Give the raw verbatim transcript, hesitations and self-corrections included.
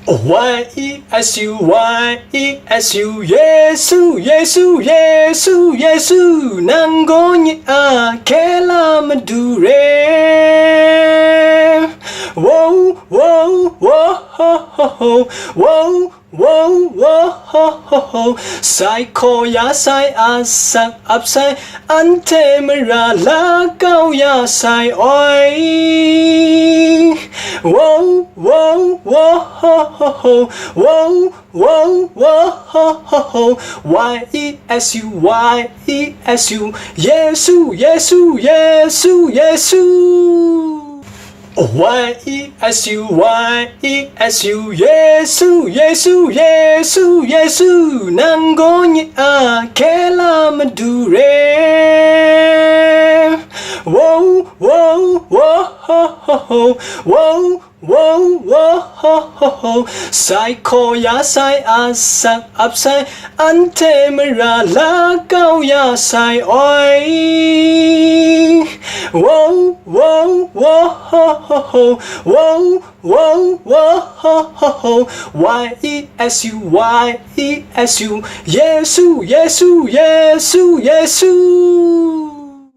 Y E S U, Y E S U, Yesu, Yesu, Yesu, Yesu, nang gaw nye a hkye la Madu re. Wow, wow, wow, ho, ho, ho, wow, wow, wow, ho, ho, ho, sai hkaw ya sai, asak ap sai, anhte mara la kau ya sai, oi. Wow, wow, wow, ho, ho, ho, wow, wow, wow, ho, ho, ho, Y E S U, Y E S U, Yesu, Yesu, Yesu, Yesu. Y E S U, Y E S U, Yesu, Yesu, Yesu, Yesu, nang gaw nye a hkye la Madu re. Wow, wow, wow, ho, ho, ho, wow, wow, wow, ho, ho, ho, sai hkaw ya sai, asak ap sai, anhte mara la kau ya sai, oi. Wow, wow, wow, ho, ho, ho, wow, wow, wow, ho, ho, ho, Y E S U, Y E S U, Yesu, Yesu, Yesu, Yesu.